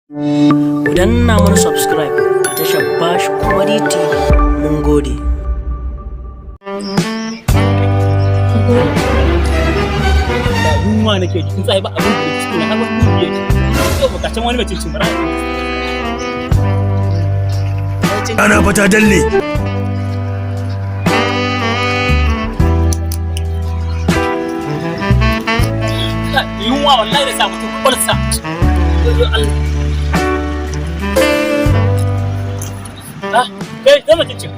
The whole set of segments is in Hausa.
Ku danna mana subscribe a tashar Bash Comedy TV. Mun gode. Da yunwa nake ji, tsuntsaye ba abin da ke ciki na har wani dubi yake. Yau bukacin wani mai cincin bara. Ana fata dalle. Yunwa wallahi da sa mutum kwalsa. Allah. Ah, kai zama cincin.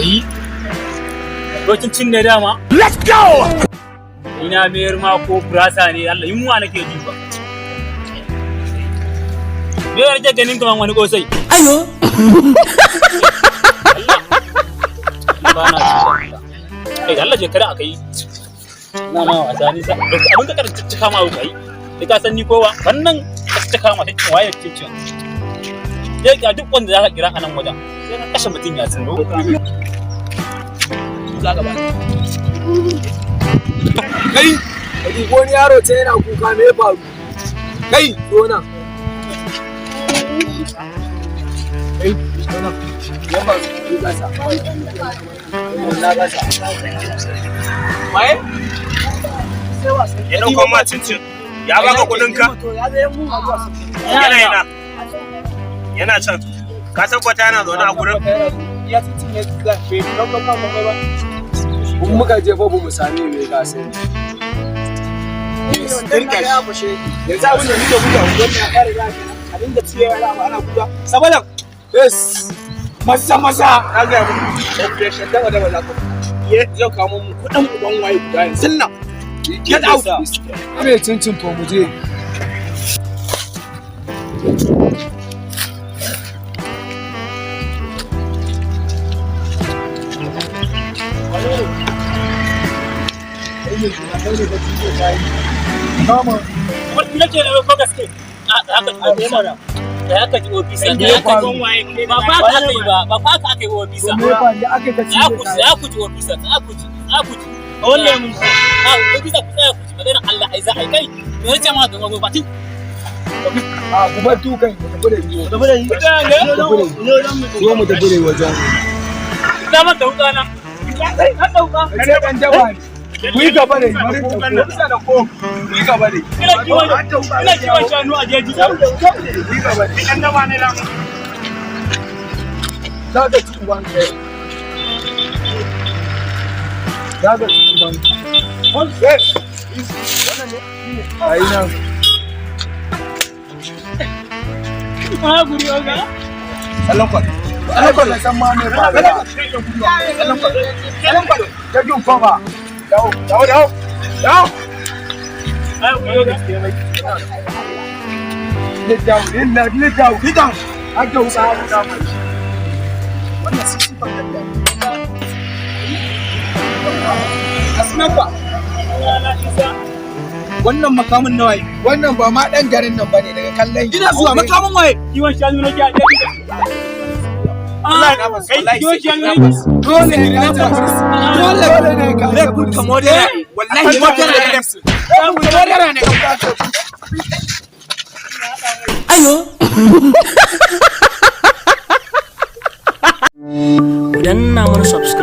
Yi. Lokacin cin ne dama. Let's go! Ina mayar ma ko gurasa ne Allah yunwa nake ji ba. Me ya rage ganin kaman wani kosai? Ayo! Allah. Ba na ci da. Kai Allah je kada aka yi. Na ma wasa ni sa. Abin ka karanta cika ma kai. Kai ka san ni kowa wannan ka cika ma sai waye cincin. Sai ga duk wanda zaka kira a nan wajen. Sai ka kashe mutum ya tsiro. Za ka ba. Kai, ka dubi wani yaro ce yana kuka, me ya faru? Kai, zo nan. Kai, zo nan. Me ya faru? Yi kasa. Na kasa. Waye? Ya ɗauko ma cincin, ya baka kuɗin ka? Yana yana yana can, ka tabbata yana zaune a gurin? Ya cinye bai ɗaukar ma komai ba. In muka je fa ba mu same mai ka sani. Yanzu abin da muke gudu a unguwar nan ya fara ya kenan. Abin da ciye ya ba ana guduwa. Sabalan. Yes. Masa masa na ga muku. Operation daba daba za ku. Ye zai kawo mu kuɗin uban waye guda yanzu nan. Get out. Ame cincin to mu je. Wani nake da ko gaske. A haka ji ofisa. Da haka ji ofisa. Da haka ji ba fa ka aka yi ba, ba fa ka aka yi ofisa. Za ku za ku ji ofisa, za ku ji, za ku ji. A wannan mun ji. A ofisa ku tsaya ku ji maganar Allah ai za a yi kai. Me yace ma ga gobe batin? A ku bar dukan ku tafi da ni. Tafi da ni. Zo mu tafi da wajen. Da man da wuka na. Na dauka. Ka ce dan daba ne. Ku yi gaba da bari da ko. Ku yi gaba da. Ina kiwon shanu a jeji. Ku yi gaba da. Ɗan daba ne dama. Za ka ci uban kai. Za ka ci uban kai. Wannan ne? Ayi nan. Ah, guri oga. Sallan kwado. Sallan kwado san ma me ba. Sallan kwado. Sallan kwado. Taking cover. Dawo, dawo, dawo. Dawo. Ah, guri oga. Get down, get down, get down, get down. Aka wusa abu da mai. Wannan sisi ban da. Asnapa. Wannan makamin nawaye. Wannan ba ma dan garin nan bane daga kallon. Ina zuwa makamin waye. Kiwon shanu nake a jeji. Ah, kai kiwon shanu nake. Dole ne ka dole ne ka zai kunka modera. Wallahi modera ne. Modera ne. Ayo! Ku danna mana subscribe.